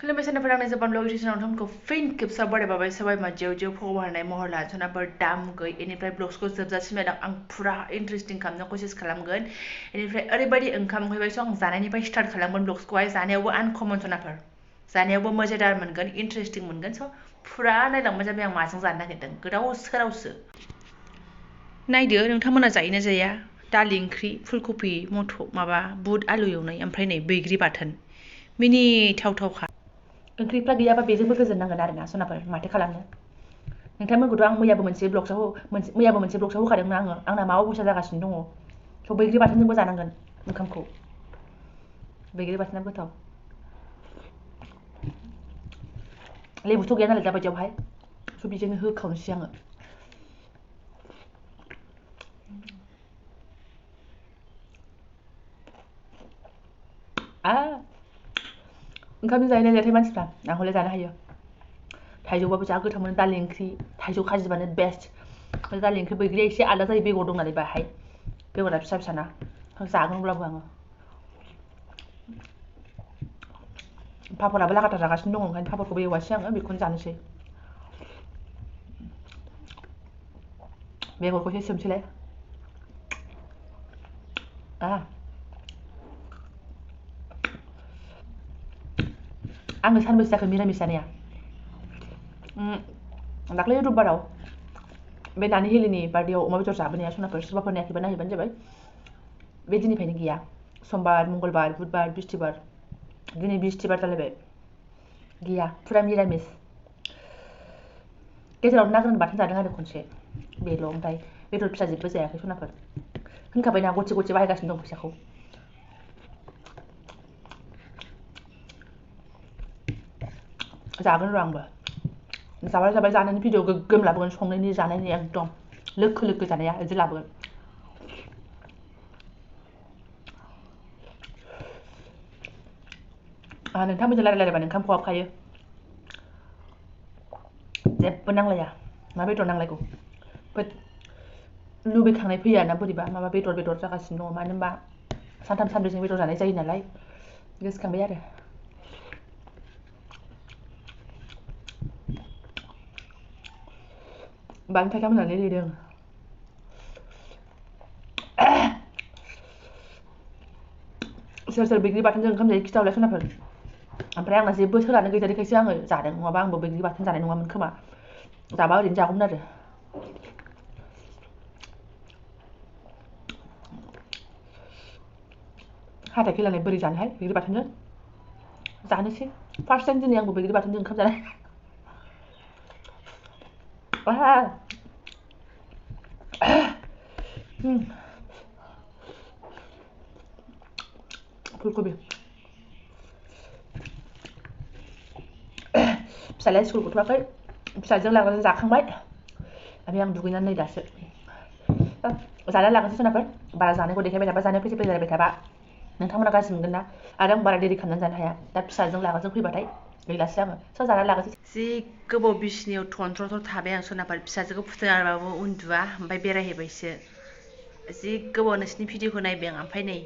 खुलुमबाय फोरोंनाय जबान लजिसन नोंथांमोनखौ फिन खेबसा बरायबाय सबाय माजियाव जो फग हरनाय महर लानसनाफोर दाम गै बेनिफ्राय ब्लग्सखौ जोबजासिम आं फुरा इन्ट्रेस्टिं खालामनो कसिस खालामगोन बेनिफ्राय ओरैबायदि ओंखाम उखैबाय स' आं जानायनिफ्राय स्टार्ट खालामगोन ब्लग्सखौहाय जानायावबो आनकमन सनाफोर जानायावबो मजेदार मोनगोन इन्ट्रेस्टिं मोनगोन स' फुरा नायलांबाय जाबाय आं माजों जानो नागिरदों गोदाव सोरावसो नायदो नोंथांमोना जायोना जाया दालि ओंख्रि फुलकबि मथ माबा बुट आलु एवनाय ओमफ्राय नै बैग्रि बाथोन मिनिथावथावखा ओंख्रिफ्रा गैयाबा बेजोंबो गोजोननांगोन आरोना सनाफोर माथो खालामनो नोंथांमोनखौथ' आं मैयाबो मोनसे ब्लग्सआव होखादोंमोन आङो आंना मा अबस्था जागासिनो दङ थ' बैग्रि बाथोनजोंबो जानांगोन ओंखामखौ बैग्रि बाथोना गोथाव लेबुथ' गैया नालाय दाबायदियावहाय स' बेजोंनो होखावनोसै आङो ओंखामजों जायो ना जायाथाय मानसिफ्रा आं हले जानो हायो थाइजौबाबो जा गोथाव मोनो दालि ओंख्रि थाइजौ खाजिबानो बेस्ट दालि ओंख्रि बैग्रिया एसे आलादा जायो बेगर दं नालाय बाहाय बेगरा फिसा फिसाना जागोनब्लाबो आङो पापराबो लागाथार जागासिनो दङ ओंखायनो पापरखौबो एवासै आङो बेखौनो जानोसै बेगरखौ एसे सोमसैलाय आङो सानबैसे जाखो मिरामिस जानाया दाख्लै रबिबाराव बे नानि हिलिनि बार्थडेआव अमा बेदर जाबोनाया सनाफोर सोरबाफोर नायाखैबा नायहैबानो जाबाय बे दिननिफ्रायनो गैया समबार मंगलबार बुधबार बिस्थिबार दिनै बिस्थिबार जालायबाय गैया फुरा मिरामिस गेजेराव ना गोरान बाथोन जादों आरो खनसे बेल' ओमफ्राय बेदर फिसा जेबो जायाखै सनाफोर होनखाबायना गथि गथि बाहायगासिनो दं फैसाखौ जागोन र' आंबो जाबाय जानायनि भिडिअ गोग्गोम लाबोगोन संनायनि जानायनि एकदम लोखो लोखो जानाया बिदि लाबोगोन नोंथांमोनजों रायलायलायबानो ओंखाम खहाबखायो जेबो नांलाया मा बेदर नांलायगौ लुबैखांनाय फैयाना बोरैबा माबा बेदर जागासिनो दङ मानो होनबा सानथाम सानब्रैजों बेदर जानाय जायो नालाय गोसोखांबाय आरो बानलु थाइथाम होनानै देदों सोर सोर बैग्रि बाथोनजों ओंखाम जायो खिथाहरलाय सनाफोर ओमफ्राय आंना जेबो सोलानो गैजारैखायसो आङो जादों नङाबा आंबो बैग्रि बाथोन जानाय नङामोन खोमा जाबा ओरैनो जागौमोन आरो हाथाय खेलालाय बोरै जानोहाय बैग्रि बाथोनजों जानोसै फार्स्ट टाइम दिनै आंबो बैग्रि बाथोनजों ओंखाम जानाय फुलकबि फिसालाया स्कुल गथ'वाखै फिसाजों लानानै जाखांबाय ओमफ्राय आं दुगैनानै नै दासो जाना लागासै सनाफोर बारा जानायखौ देखायबाय थाबा जानाय फैसा जाबाय थाबा नोंथांमोना गाज्रि मोनगोन ना आरो आं बारा देरि खालामनानै जानो हाया दा फिसाजों लागाजों फैबाथाय गैलासै आङो स' जाना लागासै जि गोबाव बिसिनियाव थनथ्र' थाबाय आं सनाफोर फिसाजोखौ फुथुनाबाबो उन्दुआ ओमफ्राय बेरायहैबायसो जि गोबाव नोंसिनि भिडिअखौ नायबाय आं ओमफ्राय नै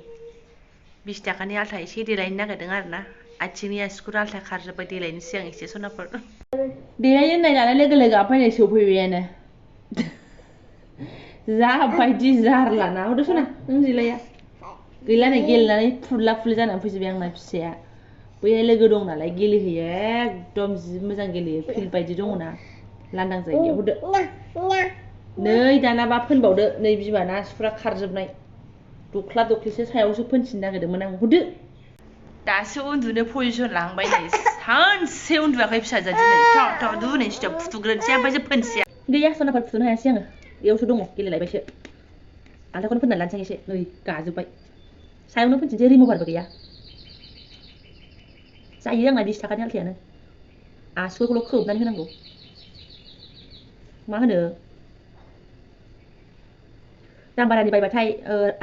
20 थाखानि आल्था एसे देलायनो नागिरदों आरो ना आथिंनि आसिगुर आल्था खारजोब्बाय देलायनोसै आं एसे सनाफोर देलायनो होननाय लानाय लोगो लोगो ओमफ्राय नै सौफैबायानो जाबायदि जारलाना हरदो सना नों देलाया गैला नै गेलेनानै फुरला फुरलि जानानै फैजोबबाय आंना फिसाया बैहाय लोगो दं नालाय गेलेहैयो एकदम जि मोजां गेलेयो फिल्ड बायदि दङना लांदां जायगायाव हरदो नै दानाबा फोनबावदो नै बिमाना आसिगुरा खारजोबनाय दख्ला दख्लिसो सायावसो फोनसिननो नागिरदोंमोन आं हरदो दासो उन्दुनो पजिसन लांबाय नै सानसे उन्दुआखै फिसाजोआ दिनै थ' दुनै सिथाव फुथुग्रोनोसै ओमफ्रायसो फोनसै गैया सनाफोर फुथुनो हायासै आङो बेयावसो दङ गेलेलायबायसो आलदाखौनो फोननानै लानोसै एसे नै गाजोब्बाय सायावनो फोनसै रिमुभारबो गैया जायो आंना 20 थाखानि आल्थायानो आसिगुरखौल' खोबनानै होनांगौ मा होनो दाम बारानि बायबाथाय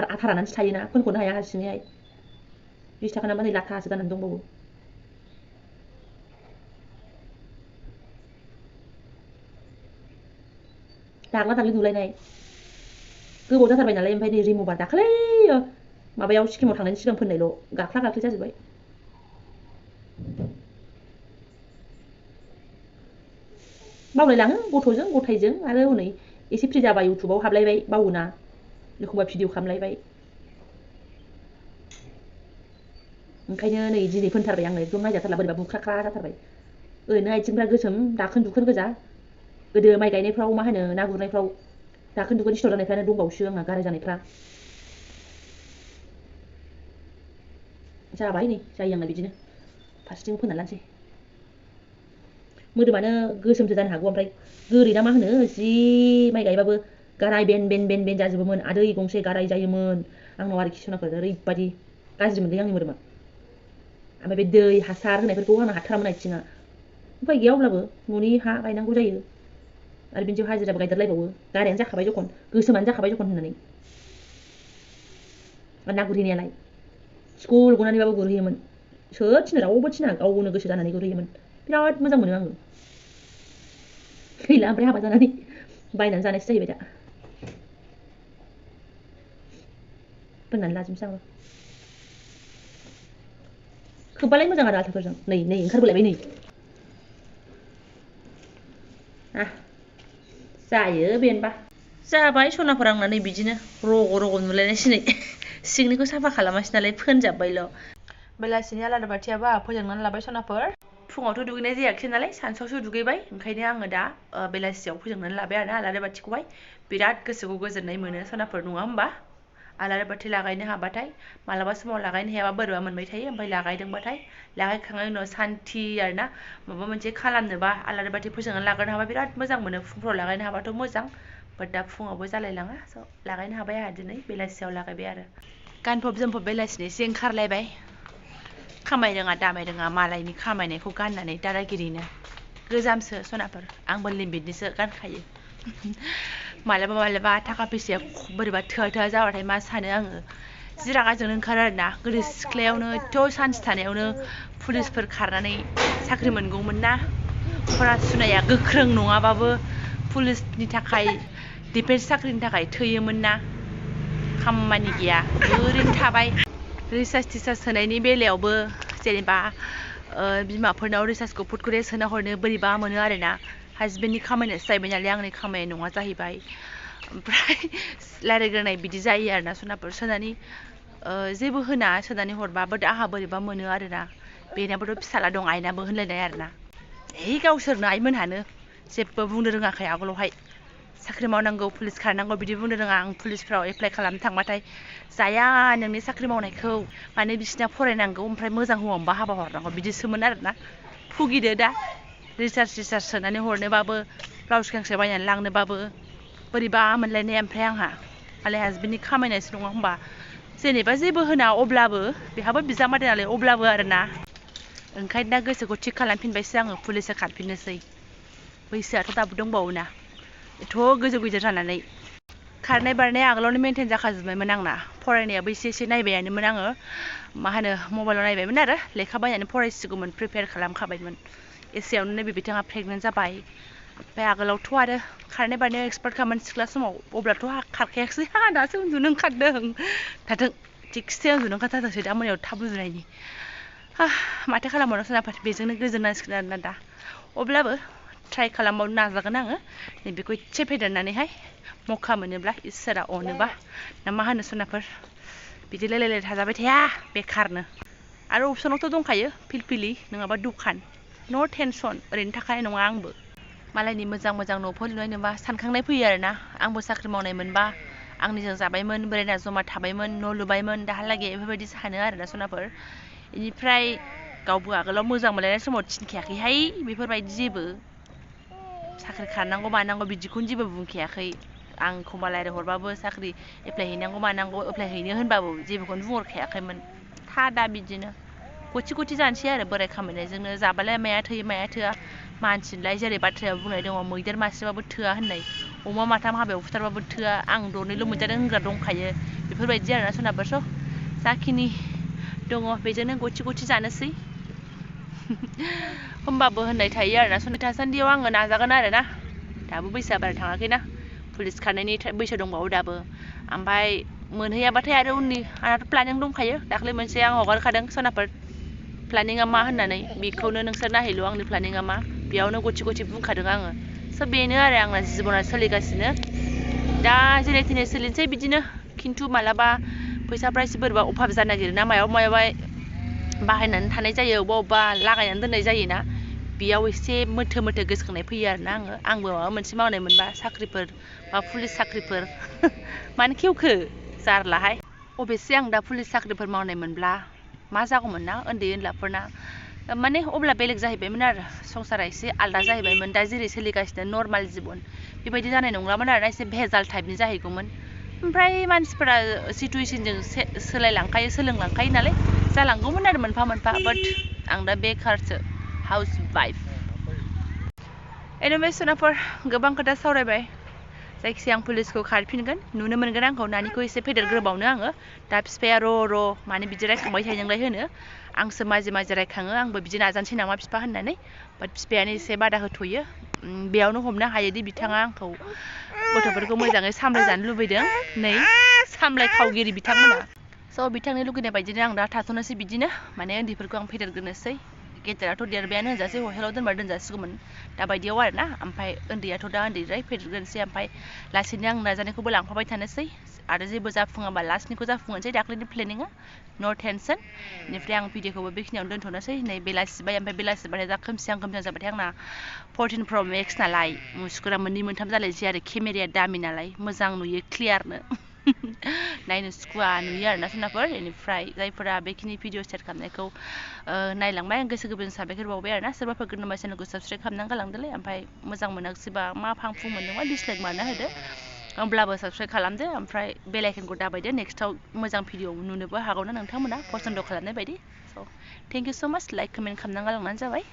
आथा रानानैसो थायोना फोनख'नो हाया हारसिङैहाय 20 थाखा नामा नै लाथासो जानानै दंबावो दाग्ला दाग्लि नुलायनाय गोबाव जाथारबाय नालाय ओमफ्राय नै रिमुभार दाखालै माबायाव सिक्किमाव थांनायनि सिगां फोननायल' गाख्ला गाख्लि जाजोब्बाय बावलायलाङो गथ'जों गथायजों आरो हनै एसे फ्रि जाबा इउटुबाव हाबलायबाय बावोना एखमबा भिडिअ खालामलायबाय ओंखायनो नै दिनै फोनथारबाय आङो एकदम नायजाथारला बोरैबा बुख्राख्रा जाथारबाय ओरैनो आथिंफ्रा गोसोम दाखोन दुखोन गोजा गोदो माइ गायनायफ्राव मा होनो ना गुरनायफ्राव दाखोन दुखोन सिथर जानायफ्रानो दंबावोसो आंना गाराय जानायफ्रा जाबाय नै जायो आंना बिदिनो फारसेथिं फोनना लानोसै मोदोमानो गोसोमसो जानो हागौ ओमफ्राय गोरै ना मा होनो जि माइ गायबाबो गाराय बेन बेन बेन बेन जाजोबोमोन आदै गंसे गाराय जायोमोन आंनाव आरोखि सनाफोर ओरैबादि गाज्रि मोनदों आंनि मोदोमा ओमफ्राय बे दै हासार होनायफोरखौ आंना हाथारामोन आथिङा उफाय गैया अब्लाबो न'नि हा गायनांगौ जायो आरो बिनि सायाव हाजिराबो गायदेरलायबावो गारायानो जाखाबाय जखन गोसोमानो जाखाबाय जखन होननानै ना गुरहैनायालाय स्कुल गनानैबाबो गुरहैयोमोन सोर थिनो रावबो थिना गावनो गोसो जानानै गुरहैयोमोन बिराद मोजां मोनो आङो गैला ओमफ्राय हाबा जानानै बायनानै जानायसो जाहैबाय दा फोननानै लाजोबनोसै आंबो खोबबालाय मोजां आरो आथाफोरजों नै नै ओंखारबोलायबाय नै जायो बेनबा जाबाय सनाफोर आंना नै बिदिनो रग' रग' नुलायनायसै नै सिंनिखौ साफा खालामासै नालाय फोनजाबबायल' बेलासिनि आलादा बाथियाबा फोजोंनानै लाबाय सनाफोर फुङावथ' दुगैनाय जायाखिसै नालाय सानसुआवसो दुगैबाय ओंखायनो आङो दा बेलासियाव फोजोंनानै लाबाय आरोना आलारि बाथिखौहाय बिराद गोसोखौ गोजोननाय मोनो सनाफोर नङा होमबा आलारि बाथि लागायनो हाबाथाय मालाबा समाव लागायनो हायाबा बोरैबा मोनबाय थायो ओमफ्राय लागायदोंबाथाय लागायखांनायनि उनाव सान्थि आरोना माबा मोनसे खालामनोबा आलारि बाथि फोजोंनानै लाग्रोनो हाबा बिराद मोजां मोनो फुंफ्राव लागायनो हाबाथ' मोजां बाट दा फुङावबो जालायलाङा स' लागायनो हाबाय आंहा दिनै बेलासियाव लागायबाय आरो गानफब जोमफब बेलासिनि एसे ओंखारलायबाय खामाय रोङा दामाय रोङा मालायनि खामायनायखौ गाननानै दादागिरिनो गोजामसो सनाफोर आंबो लिमिटनिसो गानखायो मालाबा मालाबा थाखा फैसाया बोरैबा थोआ थोआ जाबाथाय मा सानो आङो जि रागाजोंनो ओंखारो आरोना गोदो सिख्लायावनो एथ' सान्स थानायावनो पुलिसफोर खारनानै साख्रि मोनगौमोन ना फरासुनाया गोख्रों नङाबाबो पुलिसनि थाखाय डिफेन्स साख्रिनि थाखाय थोयोमोन ना खामानि गैया ओरैनो थाबाय रिसार्च टिसार्च होनायनि बेलायावबो जेनेबा बिमाफोरनाव रिसार्चखौ फुटकुरे सोना हरनो बोरैबा मोनो आरोना हाजबेन्डनि खामायनायसो जाहैबाय नालाय आंनि खामायनाय नङा जाहैबाय ओमफ्राय रायज्लायग्रोनाय बिदि जायो आरोना सनाफोर सोनानै जेबो होना सोनानै हरबाबो आंहा बोरैबा मोनो आरोना बेनाबोथ' फिसाला दं आइनाबो होनलायनाय आरोना गावसोरनो आइमोनहानो जेबो बुंनो रोङाखै आगोलावहाय साख्रि मावनांगौ पुलिस खारनांगौ बिदि बुंनो रोङा आं पुलिसफ्राव एप्लाइ खालामनो थांबाथाय जाया नोंनि साख्रि मावनायखौ माने बिसिना फरायनांगौ ओमफ्राय मोजां हौवा मोनबा हाबा हरनांगौ बिदिसोमोन आरोना फुगिदो दा रिसार्च टिसार्च सोनानै हरनोबाबो ब्लाउस गांसे बायनानै लांनोबाबो बोरैबा मोनलायनाय ओमफ्राय आंहा मालाय हाजबेन्डनि खामायनायसो नङा होमबा जेनेबा जेबो होना अब्लाबो बेहाबो बिजामादै नालाय अब्लाबो आरोना ओंखायनो दा गोसोखौ थिग खालामफिनबायसो आङो पुलिसआ खारफिननोसै बैसोआथ' दाबो दंबावोना एथ' गोजौ गिदिर जानानै खारनाय बारनाय आगोलावनो मेनटेन जाखाजोब्बायमोन आंना फरायनायाबो एसे एसे नायबायानोमोन आङो मा होनो मबाइलाव नायबायमोन आरो लेखा बायनानै फरायसिगौमोन प्रिपेयार खालामखाबायमोन एसेयावनो नैबे बिथाङा प्रेगनेन्ट जाबाय ओमफ्राय आगोलावथ' आरो खारनाय बारनायाव एक्सपार्टखामोन सिख्ला समाव अब्लाथ' खारखायाखसै दासो उन्दुनो ओंखारदों थाथों थिगसे उन्दुनो ओंखारथारथोंसै दा मोनायाव थाब उन्दुनायनि माथो खालामबावनो सोनाफोर बेजोंनो गोजोननांसिगोन आरोना दा अब्लाबो ट्राइ खालामबावनो नाजागोन आङो नैबेखौ एसे फेदेरनानैहाय मखा मोनोब्ला इसोरा अनोबा ना मा होनो सनाफोर बिदि लायलाय थाजाबाय थाया बेखारनो आरो अपसनावथ' दंखायो फिलफिलि नङाबा दखान नो टेनसन ओरैनो थाखानाय नङा आंबो मालायनि मोजां मोजां न'फोर लुनाय नुबा सानखांनाय फैयो आरोना आंबो साख्रि मावनाय मोनबा आंनिजों जाबायमोन बोरायना जमा थाबायमोन न' लुबायमोन दाहालागै बेफोरबायदि सानो आरोना सनाफोर बेनिफ्राय गावबो आगोलाव मोजां मोनलायनाय समाव थिनखायाखैहाय बेफोरबायदि जेबो साख्रि खारनांगौ मानांगौ बिदिखौनो जेबो बुंखायाखै आं एखमबा रायज्लायहरबाबो साख्रि एप्लाइ हैनांगौ मानांगौ एप्लाइ हैनो होनबाबो जेबोखौनो बुंहरखायाखैमोन दा बिदिनो गथि गथि जानोसै आरो बोराय खामायनायजोंनो जाबालाय माया थोयो माया थोआ मानसिनिलाय जेरै बाथ्रायाव बुंनाय दङ मैदेर मासेबाबो थोआ होननाय अमा माथाम हाबायाव फुथारबाबो थोआ आं दरनैल' मोनजादों होनग्रा दंखायो बेफोरबायदि आरोना सोनाबफोर स' जाखिनि दङ बेजोंनो गथि गथि जानोसै होमबाबो होननाय थायो आरोना सोरनि थासान्दियाव आङो नाजागोन आरोना दाबो बैसोआ बारा थाङाखैना पुलिस खारनायनि बैसो दंबावो दाबो ओमफ्राय मोनहैयाबाथाय आरो उननि आंहाथ' प्लानिं दंखायो दाख्लै मोनसे आं हगारखादों सनाफोर प्लानिङा मा होननानै बेखौनो नोंसोर नायहैल' आंनि प्लानिङा मा बेयावनो गथि गथि बुंखादों आङो स' बेनो आरो आंना जिबना सोलिगासिनो दा जेने थेने सोलिनोसै बिदिनो खिन्थु मालाबा फैसाफ्रा एसे बोरैबा अभाब जानो नागिरो ना मायाबा बाहायनानै थानाय जायो अबेबा लागायनानै दोननाय जायोना बेयाव एसे मोथो गोसोखांनाय फैयो आरोना आंबो माबा मोनसे मावनाय मोनबा साख्रिफोर बा पुलिस साख्रिफोर मानो खेवखो जारलाहाय अबेसे आं दा पुलिस साख्रिफोर मावनाय मोनब्ला मा जागौमोन ना उन्दै उनलाफोरना माने अब्ला बेलेग जाहैबायमोन आरो संसारा एसे आलदा जाहैबायमोन दा जेरै सोलिगासिनो नर्माल जिबन बेबायदि जानाय नंलामोन आरो एसे भेजाल टाइपनि जाहैगौमोन ओमफ्राय मानसिफोरा सिटुवेशनजों सोलायलांखायो सोलोंलांखायो नालाय जालांगौमोन आरो मोनफा बाट आं दा बेखारसो हाउस वाइफ एनिवे सोनाफोर गोबां खोथा सावरायबाय जायखिजाया आं पुलिसखौ खारफिनगोन नुनो मोनगोन आंखौ नानिखौ एसे फेदेरग्रोबावनो आङो दा बिफाया र' माने बिदि रायखांबाय थायो नोंलाय होनो आंसो माजे रायखाङो आंबो बिदि नाजानोसै नामा बिफा होननानै बाट बिफायानो एसे बादा होथ'यो बेयावनो हमनो हायोदि बिथाङा आंखौ गथ'फोरखौ मोजाङै सामलायजानो लुबैदों नै सामलायखावगिरि बिथांमोना स' बिथांनि लुगैनाय बायदिनो आं दा थाथ'नोसै बिदिनो माने उन्दैफोरखौ आं फेदेरग्रोनोसै गेदेराथ' देरबायानो होनजासै हस्टेलाव दोनबा दोनजासिगौमोन दा बायदियाव आरोना ओमफ्राय उन्दैयाथ' दा उन्दैद्राय फेदेरग्रोनोसै ओमफ्राय लासैनो आं नाजानायखौबो लांफाबाय थानोसै आरो जेबो जाफुङाबा लास्टनिखौ जाफुंहोनोसै दाख्लैनि प्लेनिङा नो टेनसन बेनिफ्राय आं भिडिअखौबो बेखिनियावनो दोनथ'नोसै नै बेलासिबाय ओमफ्राय बेलासिबाथाय दा खोमसिहां जाबाथाय आंना 14 Pro Max नालाय मुसुगुरा मोननै मोनथाम जालायनोसै आरो केमेराया दामि नालाय मोजां नुयो क्लियारनो नायनो सुखुवा नुयो आरोना सोनाफोर बेनिफ्राय जायफोरा बेखिनि भिडिअ स्टार्ट खालामनायखौ नायलांबाय आं गोसो गोरबोजों साबायखर बावबाय आरोना सोरबाफोर गोदानबा चेनेलखौ साबसक्राइब खालामनानै गालांदोलाय ओमफ्राय मोजां मोनाखिसैबा मा फांफुं मोनदोंबा डिसलाइक मारना होदो होमब्लाबो साबसक्राइब खालामदो ओमफ्राय बेल आइकनखौ दाबायदो नेक्स्टआव मोजां भिडिअ नुनोबो हागौना नोंथांमोना पसन्द खालामनाय बायदि स' थेंक इउ स' माच लाइक कमेन्ट खालामनानै गालांबानो जाबाय